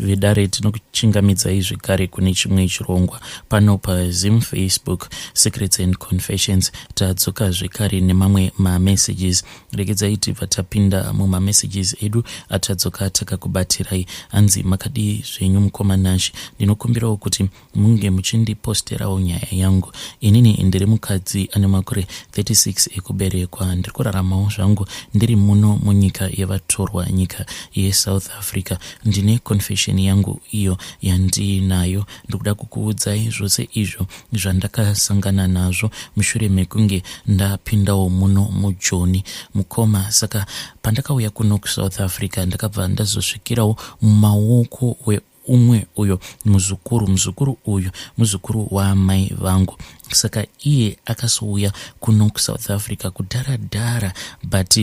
Vedare, tinokuchingamidzai zvekare kune chimwe chirongwa pano paZim Facebook Secrets and Confessions. Tadzoka zvekare nemamwe mamessages. Regedzai tibva tapinda mumamessages edu atadzoka takakubatirai. Hanzi, makadii zvenyu mukoma Nashi? Ndinokumbirawo kuti munge muchindiposterawo nyaya yangu. Inini ndiri mukadzi ane makore 36 ekuberekwa. Ndiri kuraramawo zvangu ndiri muno munyika yevatorwa, nyika yeSouth Africa. Ndine confession yangu iyo yandiinayo. Ndikuda kukuudzai zvose izvo zvandakasangana nazvo mushure mekunge ndapindawo muno muJoni, mukoma. Saka pandakauya kuno kuSouth Africa, ndakabva ndazosvikirawo mumaoko umwe uyo muzukuru. Muzukuru uyu muzukuru waamai vangu. Saka iye akasouya kuno kuSouth Africa kudhara dhara, but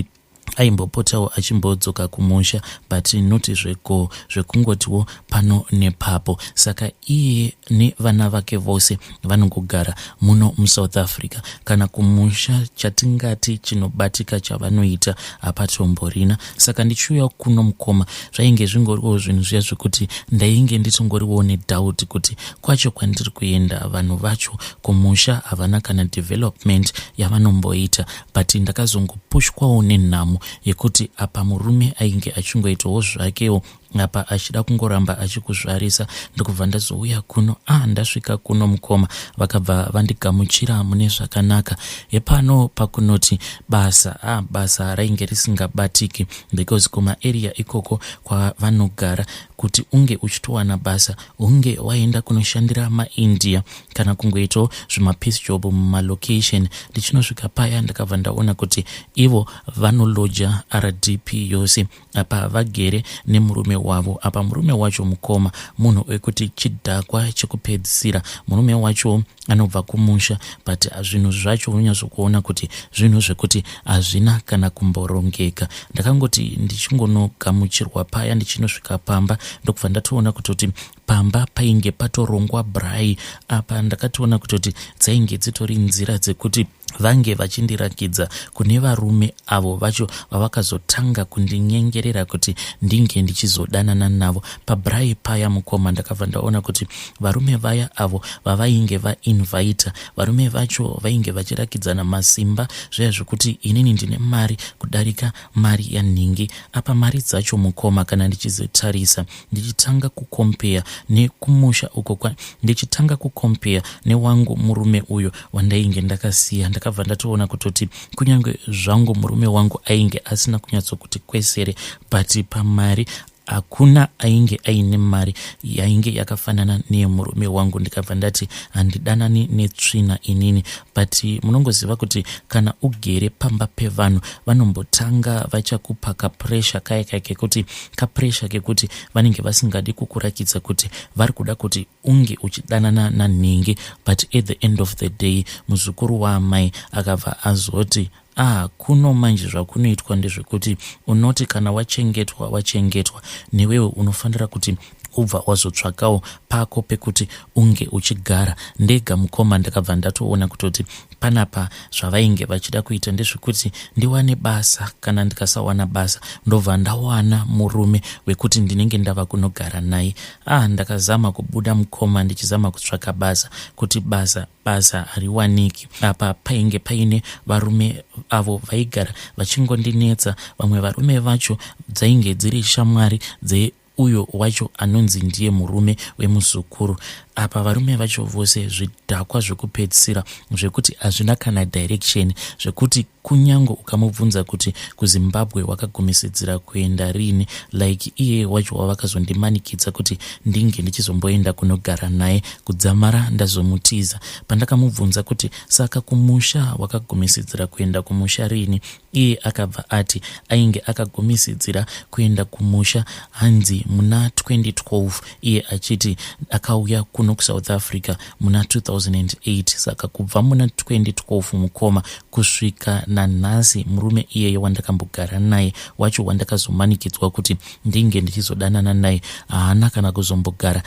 aimbopotawo achimbodzoka kumusha, but not zveko zvekungotiwo pano nepapo. Saka iye nevana vake vose vanongogara muno muSouth Africa. Kana kumusha chatingati chinobatika chavanoita hapatomborina. Saka ndichiuya kuno, mukoma, zvainge zvingoriwo zvinhu zviya zvekuti ndainge nditongoriwo nedoubt kuti kwacho kwandiri kuenda, vanhu vacho kumusha havana kana development yavanomboita. But ndakazongopushwawo nenhamo yekuti apa murume ainge achingoitawo zvakewo, apa achida kungoramba achikuzvarisa. Ndokubva ndazouya kuno. Ah, ndasvika kuno, mukoma, vakabva vandigamuchira mune zvakanaka. Hepano pakunoti basa, ah, basa rainge risingabatiki because kumaarea ikoko kwavanogara, kuti unge uchitowana basa, unge waenda kunoshandira maIndia kana kungoitawo zvimapiece job mumalocation. Ndichinosvika paya, ndakabva ndaona kuti ivo vanoloja RDP yose. Apa vagere nemurume wavo. Apa murume wacho, mukoma, munhu wekuti chidhakwa chekupedzisira. Murume wacho anobva kumusha, but zvinhu zvacho unonyatsokuona kuti zvinhu zvekuti hazvina kana kumborongeka. Ndakangoti ndichingonogamuchirwa paya, ndichinosvika pamba, ndokubva ndatoona kutoti pamba painge patorongwa braai. Apa ndakatoona kutoti dzainge dzitori nzira dzekuti vange vachindirakidza kune varume avo vacho vavakazotanga kundinyengerera kuti ndinge ndichizodanana navo. Pabraai paya, mukoma, ndakabva ndaona kuti varume vaya avo vavainge vainvita, varume vacho vainge vachirakidzana masimba zviya zvekuti inini ndine mari kudarika mari yanhingi. Apa mari dzacho, mukoma, kana ndichizotarisa, ndichitanga kucompare nekumusha uko, ndichitanga kucompare newangu murume uyo wandainge ndakasiya, ndakabva ndatoona kutoti kunyange zvangu murume wangu ainge asina kunyatsokuti kwesere, but pamari hakuna ainge aine mari yainge yakafanana neyemurume wangu. Ndikabva ndati handidanani netsvina inini. But munongoziva kuti kana ugere pamba pevanhu, vanombotanga vachakupa kapressure kaya kaya kekuti kapressure kekuti vanenge vasingadi kukurakidza kuti vari kuda kuti unge uchidanana nanhingi. But at the end of the day, muzukuru waamai akabva azoti, ah, kuno manje zvakunoitwa ndezvekuti unoti kana wachengetwa, wachengetwa, newewe unofanira kuti ubva wazotsvakawo pako pekuti unge uchigara. Ndega, mukoma, ndakabva ndatoona kutoti panapa zvavainge vachida kuita ndezvekuti ndiwane basa. Kana ndikasawana basa, ndobva ndawana murume wekuti ndinenge ndava kunogara naye. Ah, ndakazama kubuda, mukoma, ndichizama kutsvaka basa, kuti basa, basa hariwaniki. Apa painge paine varume avo vaigara vachingondinetsa. Vamwe varume vacho dzainge dziri shamwari dzeuyo wacho anonzi ndiye murume wemuzukuru. Apa varume vacho vose zvidhakwa zvekupedzisira, zvekuti hazvina kana direction, zvekuti kunyange ukamubvunza kuti kuZimbabwe wakagumisidzira kuenda rini, like iye wacho wavakazondimanikidza kuti ndinge ndichizomboenda kunogara naye kudzamara ndazomutiza, pandakamubvunza kuti saka kumusha wakagumisidzira kuenda kumusha rini, iye akabva ati ainge akagumisidzira kuenda kumusha hanzi muna 2012, iye achiti akauya kuno kuSouth Africa muna 2008. Saka kubva muna 2012, mukoma, kusvika nanhasi, murume iyeye wandakambogara naye wacho, wandakazomanikidzwa kuti ndinge ndichizodanana naye, haana kana kuzombogara.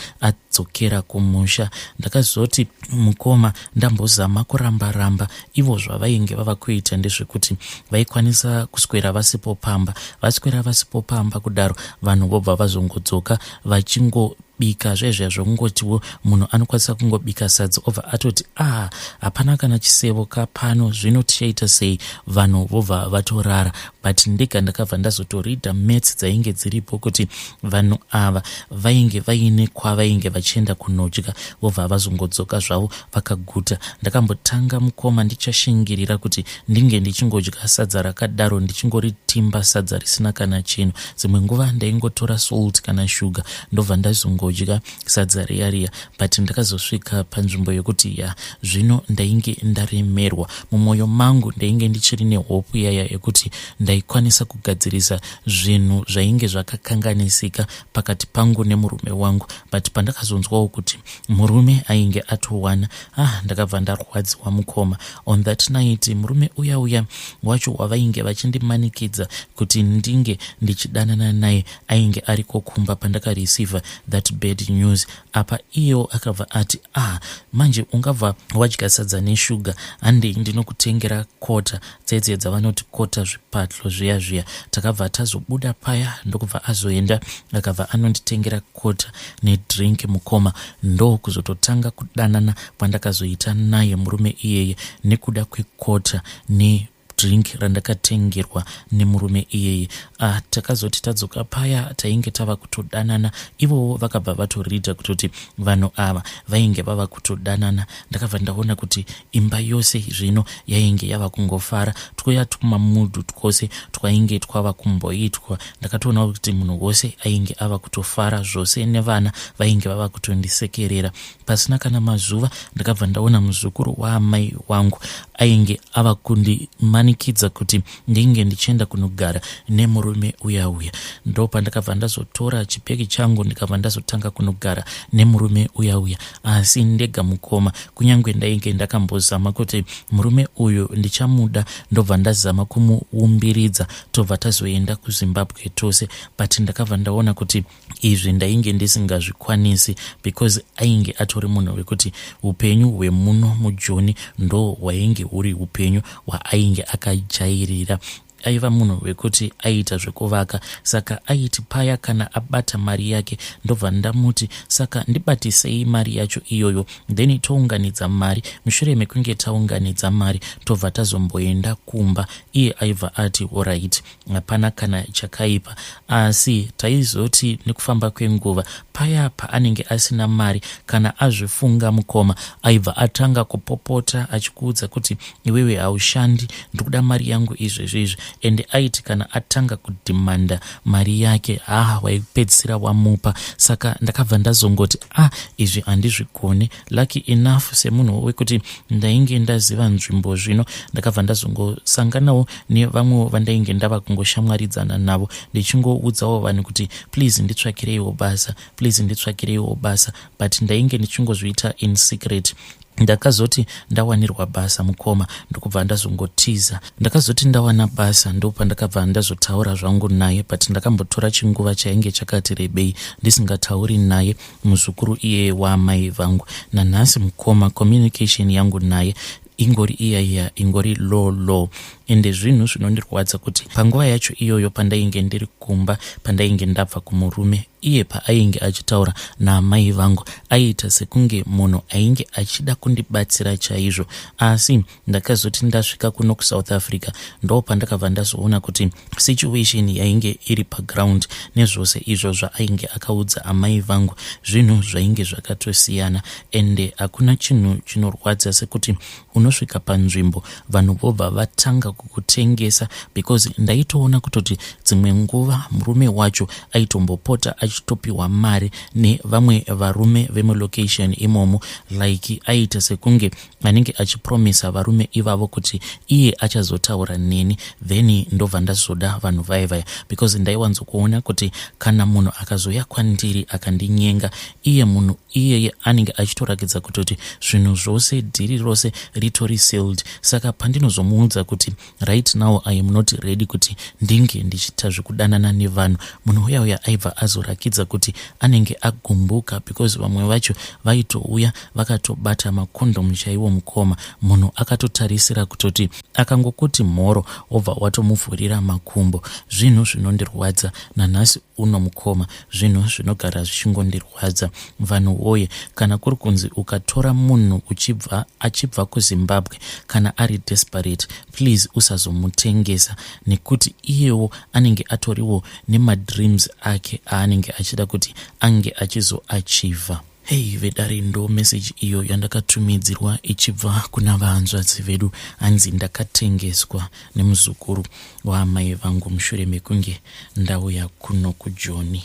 vadzokera kumusha. Ndakazoti mukoma ndambozama kuramba ramba, ivo zvavainge vava kuita ndezvekuti vaikwanisa kuswera vasipo pamba. Vaswera vasipo pamba kudaro, vanhu vobva vazongodzoka vachingobika zvezviya zvokungotiwo munhu anokwanisa kungobika sadza obva atoti, "Ah, hapana kana chisevo kapano, zvino tichaita sei?" Vanhu vobva vatorara. But ndega ndakabva ndazotoreada maths dzainge dziripo kuti vanhu ava vainge vaine kwavainge vachienda kunodya, vobva vazongodzoka zvavo vakaguta. Ndakambotanga mukoma ndichashingirira kuti ndinge ndichingodya sadza rakadaro, ndichingoritimba sadza risina kana chinhu. Dzimwe nguva ndaingotora salt kana shuga, ndobva ndazongodya sadza riya riya. But ndakazosvika panzvimbo yekuti ya, zvino ndainge ndaremerwa mumwoyo mangu. Ndainge ndichiri nehope yaya yekuti ndaikwanisa kugadzirisa zvinhu zvainge zvakakanganisika pakati pangu nemurume wangu. But pandakazonzwawo kuti murume ainge atowana, ah, ndakabva ndarwadziwa mukoma. On that night, murume uya uya wacho wavainge vachindimanikidza kuti ndinge ndichidanana naye ainge ariko kumba pandakareceiva that bad news. Apa iyewo akabva ati, "Ah, manje ungabva wadya sadza neshuga? Handei, ndinokutengera kota dzedze dzavanoti kota, zvipatlo zviya zviya." Takabva tazobuda paya, ndokubva azoenda, akabva anonditengera kota nedrink mukoma. Ndokuzototanga kudanana kwandakazoita naye murume iyeye nekuda kwekota ne drink randakatengerwa nemurume iyeye. Ah, takazoti tadzoka paya, tainge tava kutodanana. Ivowo vakabva vatoreada kutoti vanhu ava vainge vava kutodanana. Ndakabva ndaona kuti imba yose zvino yainge yava kungofara, twuya twumamudhu twose twainge twava kumboitwa. Ndakatoona kuti munhu wose ainge ava kutofara zvose, nevana vainge vava kutondisekerera. Pasina kana mazuva, ndakabva ndaona muzukuru waamai wangu ainge ava kundimanikidza kuti ndinge ndichienda kunogara nemurume uya uya. Ndo pandakabva ndazotora chibhegi changu, ndikabva ndazotanga kunogara nemurume uya uya, asi ndega mukoma. Kunyange ndainge ndakambozama kuti murume uyu ndichamuda, ndobva ndazama kumuumbiridza, tobva tazoenda kuZimbabwe tose, but ndakabva ndaona kuti izvi ndainge ndisingazvikwanisi, because ainge atori munhu wekuti upenyu hwemuno muJoni ndo hwainge huri upenyu hwaainge akajairira. Aiva munhu wekuti aiita zvekuvaka, saka aiti paya kana abata mari yake, ndobva ndamuti, "Saka ndibatisei mari yacho iyoyo, then tounganidza mari. Mushure mekunge taunganidza mari, tobva tazomboenda kumba." Iye aibva ati, "Alright, hapana kana chakaipa." Asi taizoti nekufamba kwenguva, paya paanenge asina mari, kana azvifunga mukoma, aibva atanga kupopota achikuudza kuti, "Iwewe haushandi, ndikuda mari yangu izvezvi izvi." Ende aiti kana atanga kudemanda mari yake, ha, waipedzisira wamupa. Saka ndakabva ndazongoti, "Ah, izvi handizvigoni." Lucky enough, semunhu wekuti ndainge ndaziva nzvimbo zvino, ndakabva ndazongosanganawo nevamwewo vandainge ndava kungoshamwaridzana navo, ndichingoudzawo vanhu kuti, "Please nditsvakireiwo basa, please nditsvakireiwo basa." But ndainge ndichingozviita in secret. Ndakazoti ndawanirwa basa mukoma, ndokubva ndazongotiza. Ndakazoti ndawana basa, ndopandakabva ndazotaura zvangu naye, but ndakambotora chinguva chainge chakati rebei ndisingatauri naye muzukuru iyeye waamai vangu. Nanhasi mukoma, communication yangu naye ingori iya iya, ingori low low. Ende zvinhu zvinondirwadza kuti panguva yacho iyoyo pandainge ndiri kumba, pandainge ndabva kumurume iye, paainge achitaura naamai vangu, aiita sekunge munhu ainge achida kundibatsira chaizvo. Asi ndakazoti ndasvika kuno kuSouth Africa, ndo pandakabva ndazoona kuti situation yainge iri paground nezvose izvo zvaainge akaudza amai vangu, zvinhu zvainge zvakatosiyana. Ende hakuna chinhu chinorwadza sekuti unosvika panzvimbo, vanhu vobva vatanga kukutengesa, because ndaitoona kutoti dzimwe nguva murume wacho aitombopota achitopiwa mari nevamwe varume vemulocation imomo. Like aiita sekunge anenge achipromisa varume ivavo kuti iye achazotaura neni, then ndobva ndazoda vanhu vaya vaya, because ndaiwanzokuona kuti kana munhu akazoya kwandiri akandinyenga, iye munhu iyeye anenge achitorakidza kutoti zvinhu zvose, deal rose ritori sealed. Saka pandinozomuudza kuti right now I am not ready kuti ndinge ndichiita zvekudanana nevanhu, munhu uya uya aibva azorakidza. aitorakidza kuti anenge agumbuka because vamwe vacho vaitouya vakatobata makondomu chaiwo mukoma. Munhu akatotarisira kutoti akangokuti mhoro wobva watomuvhurira makumbo. Zvinhu zvinondirwadza nanhasi uno mukoma, zvinhu zvinogara zvichingondirwadza. Vanhu woye, kana kuri kunzi ukatora munhu uchibva achibva kuZimbabwe kana ari desperate, please usazomutengesa nekuti iyewo anenge atoriwo nemadreams ake aanenge achida kuti ange achizoachivha. Hei vedare, ndo meseji iyo yandakatumidzirwa ichibva kuna vahanzvadzi vedu. Hanzi ndakatengeswa nemuzukuru waamai vangu mushure mekunge ndauya kuno kuJoni,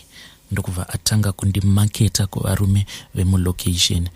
ndokubva atanga kundimaketa kuvarume vemulocation.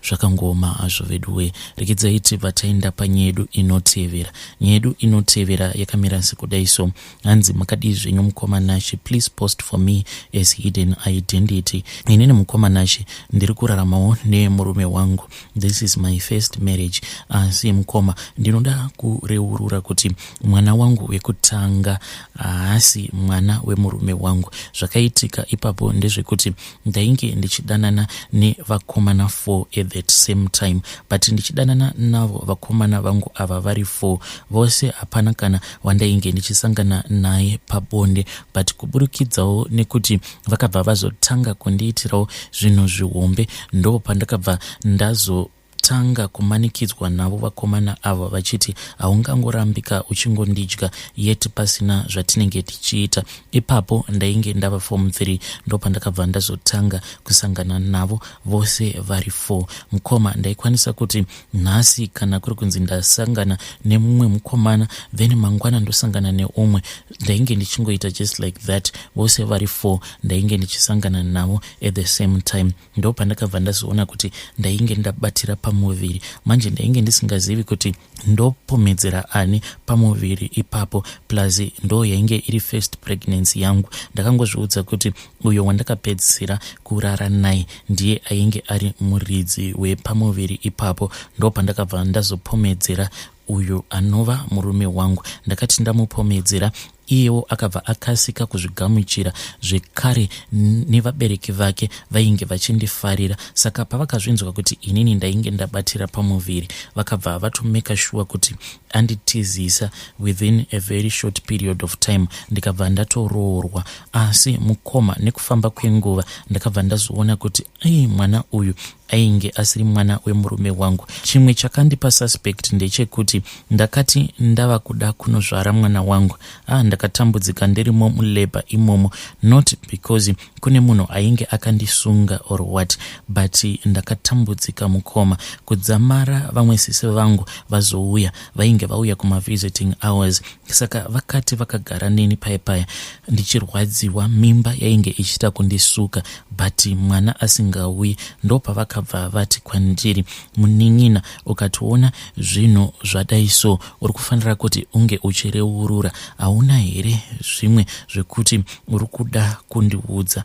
Zvakangooma hazvo veduwe. Regedzai tibva taenda panyaya yedu inotevera. Nyaya yedu inotevera yakamira sekudai so. Hanzi, "Makadii zvenyu mukoma Nashe? Please post for me as hidden identity. Inini mukoma Nashe ndiri kuraramawo nemurume wangu. This is my first marriage, asi mukoma ndinoda kureurura kuti mwana wangu wekutanga haasi mwana wemurume wangu. Zvakaitika ipapo ndezvekuti ndainge ndichidanana nevakomana 4 at that same time, but ndichidanana navo vakomana vangu ava vari 4 vose, hapana kana wandainge ndichisangana naye pabonde. But kuburikidzawo nekuti vakabva vazotanga kundiitirawo zvinhu zvihombe, ndo pandakabva ndazotanga kumanikidzwa navo vakomana ava vachiti, 'Haungangorambika uchingondidya yet pasina zvatinenge tichiita.' Ipapo ndainge ndava form 3, ndo pandakabva ndazotanga kusangana navo vose vari 4. Mukoma, ndaikwanisa kuti nhasi kana kuri kunzi ndasangana nemumwe mukomana, then mangwana ndosangana neumwe. Ndainge ndichingoita just like that. Vose vari 4 ndainge ndichisangana navo at the same time. Ndo pandakabva ndazoona kuti ndainge ndabatira pamuviri. Manje ndainge ndisingazivi kuti ndopomedzera ani pamuviri ipapo, plus ndo yainge iri first pregnancy yangu. Ndakangozviudza kuti uyo wandakapedzisira kurara naye ndiye ainge ari muridzi wepamuviri ipapo. Ndo pandakabva ndazopomedzera uyu anova murume wangu. Ndakati ndamupomedzera, iyewo akabva akasika kuzvigamuchira zvekare. Nevabereki vake vainge vachindifarira, saka pavakazvinzwa kuti inini ndainge ndabatira pamuviri, vakabva vatomeka sure kuti anditizisa within a very short period of time, ndikabva ndatoroorwa. Asi mukoma, nekufamba kwenguva ndakabva ndazoona kuti ai, mwana uyu ainge asiri mwana wemurume wangu. Chimwe chakandipa suspect ndechekuti ndakati ndava kuda kunozvara mwana wangu, ndakatambudzika ndirimo mulabour imomo, not because kune munhu ainge akandisunga or what, but ndakatambudzika mukoma kudzamara vamwe sisi vangu vazouya. Vainge vauya kumavisiting hours, saka vakati vakagara neni paya paya ndichirwadziwa, mimba yainge ichiita kundisuka but mwana asingauyi. Ndopavakabva vati kwandiri, 'Munin'ina, ukationa zvinhu zvadai so, uri kufanira kuti unge uchireurura. Hauna here zvimwe zvekuti uri kuda kundiudza?'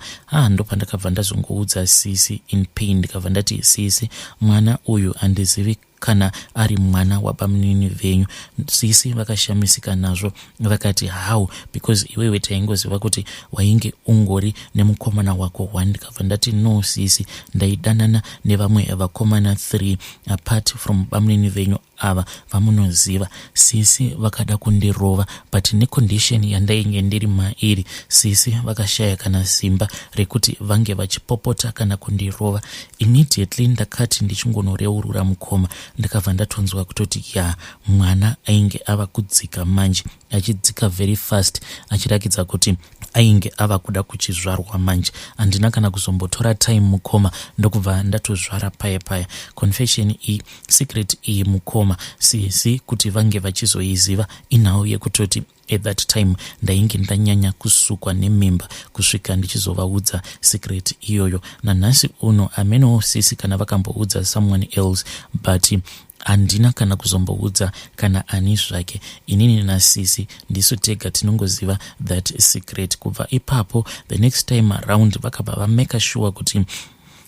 Ndopandakabva ndazongoudza sisi in pain. Ndikabva ndati, 'Sisi, mwana uyu handizivi kana ari mwana wabamunini venyu.' Sisi vakashamisika nazvo, vakati, 'How? Because iwewe taingoziva kuti wainge ungori nemukomana wako one.' Ndikabva ndati, 'No sisi, ndaidanana nevamwe vakomana 3 apart from bamunini venyu ava vamunoziva.' Sisi vakada kundirova, but necondition yandainge ndiri mairi, sisi vakashaya kana simba rekuti vange vachipopota kana kundirova. Immediately ndakati ndichingonoreurura mukoma, ndakabva ndatonzwa kutoti ya, mwana ainge ava kudzika manje, achidzika very fast, achirakidza kuti ainge ava kuda kuchizvarwa manje. Handina kana kuzombotora time mukoma, ndokubva ndatozvara paya paya. Confession iyi, secret iyi mukoma, sisi kuti vange vachizoiziva inhau yekutoti at that time ndainge ndanyanya kusukwa nemimba kusvika ndichizovaudza secret iyoyo. Nanhasi uno amenowo sisi kana vakamboudza someone else, but handina kana kuzomboudza kana ani zvake. Inini nasisi ndisu tega tinongoziva that secret. Kubva ipapo, the next time around vakabva vameka sure kuti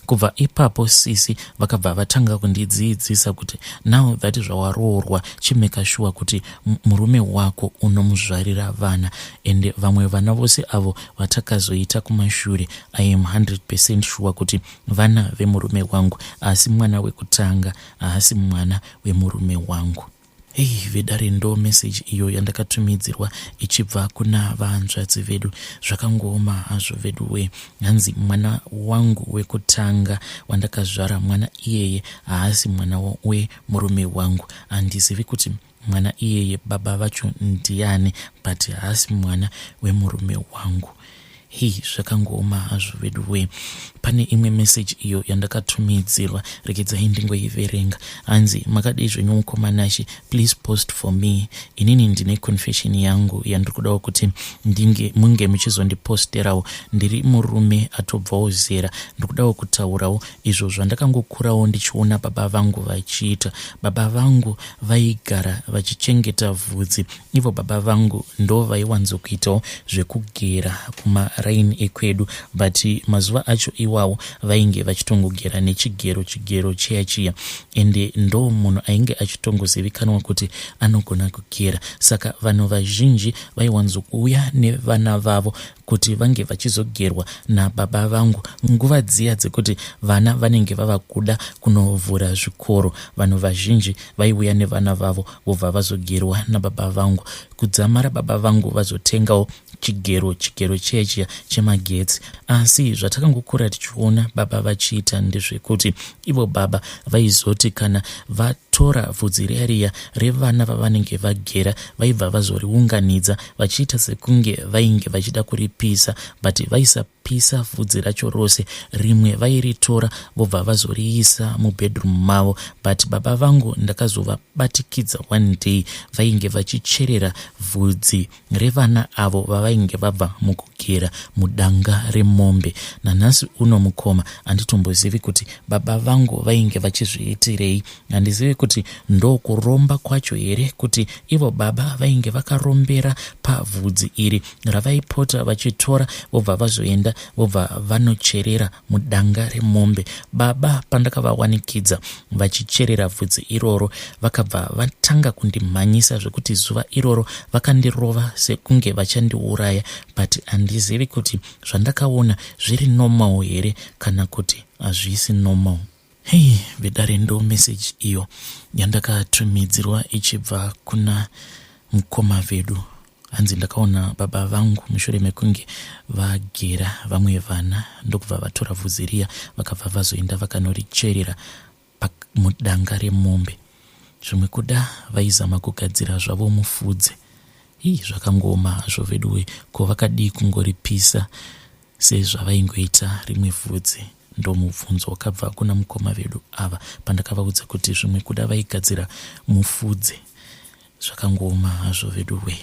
Kubva ipapo sisi vakabva vatanga kundidziidzisa kuti now that zvawaroorwa chimeka shuwa kuti murume wako unomuzvarira vana ende vamwe vana vose avo vatakazoita kumashure I am 100% shuwa kuti vana vemurume wangu asi mwana wekutanga haasi mwana wemurume wangu. Hey vedare ndo message iyo yandakatumidzirwa ichibva kuna vahanzvadzi vedu. Zvakangooma hazvo veduwee. Hanzi mwana wangu wekutanga wandakazvara mwana iyeye haasi mwana wemurume wangu. Handizivi kuti mwana iyeye baba vacho ndiani but haasi mwana wemurume wangu. Hii zvakangooma hazvo veduwee. Pane imwe message iyo yandakatumidzirwa regedzai ndingoiverenga. Hanzi makadii zvenyu mukoma Nashe please post for me. Inini ndine confession yangu yandiri kudawo kuti ndinge munge muchizondiposterawo. Ndiri murume atobvawo zera ndiri kudawo kutaurawo izvo zvandakangokurawo ndichiona baba vangu vachiita. Baba vangu vaigara vachichengeta vhudzi Ivo baba vangu ndo vaiwanzokuitawo zvekugera kumaraini ekwedu but mazuva acho iwawo vainge vachitongogera nechigero chigero chiya chiya ende ndo munhu ainge achitongozivikanwa kuti anogona kugera saka vanhu vazhinji vaiwanzokuuya nevana vavo kuti vange vachizogerwa nababa vangu nguva dziya dzekuti vana vanenge vava kuda kunovhura zvikoro vanhu vazhinji vaiuya nevana vavo vobva vazogerwa nababa vangu kudzamara baba vangu vazotengawo chigero chigero chiya chiya chemagetsi asi zvatakangokura tichiona baba vachiita ndezvekuti ivo baba vaizoti kana vatora vhudzi riya riya revana vavanenge vagera vaibva vazoriunganidza vachiita sekunge vainge vachida kuripisa but vaisapisa vhudzi racho rose rimwe vairitora vobva vazoriisa mubedroom mavo but baba vangu ndakazovabatikidza one day vainge vachicherera vhudzi revana avo vavainge vabva mukugera mudanga remombe. Nanhasi uno mukoma handitombozivi kuti baba vangu vainge vachizviitirei. Handizivi kuti ndokuromba kwacho here kuti ivo baba vainge vakarombera pavhudzi iri ravaipota vachitora vobva vazoenda vobva vanocherera mudanga remombe. Baba pandakavawanikidza vachicherera vhudzi iroro vakabva vatanga kundimhanyisa zvekuti zuva iroro vakandirova sekunge vachandiuraya but handizivi kuti zvandakaona zviri normal here kana kuti hazvisi normal. Hey vedare ndo message iyo yandakatumidzirwa ichibva kuna mukoma vedu. Hanzi ndakaona baba vangu mushure mekunge vagera vamwe vana ndokubva vatora vhudzi riya vakabva vazoenda vakanoricherera mudanga remombe. Zvimwe kuda vaizama kugadzira zvavo mufudze. Hii zvakangooma hazvo veduwe ko vakadii kungoripisa sezvavaingoita rimwe vhudzi. Ndomubvunzo wakabva kuna mukoma vedu ava pandakavaudza kuti zvimwe kuda vaigadzira mufudze. Zvakangooma hazvo veduwe.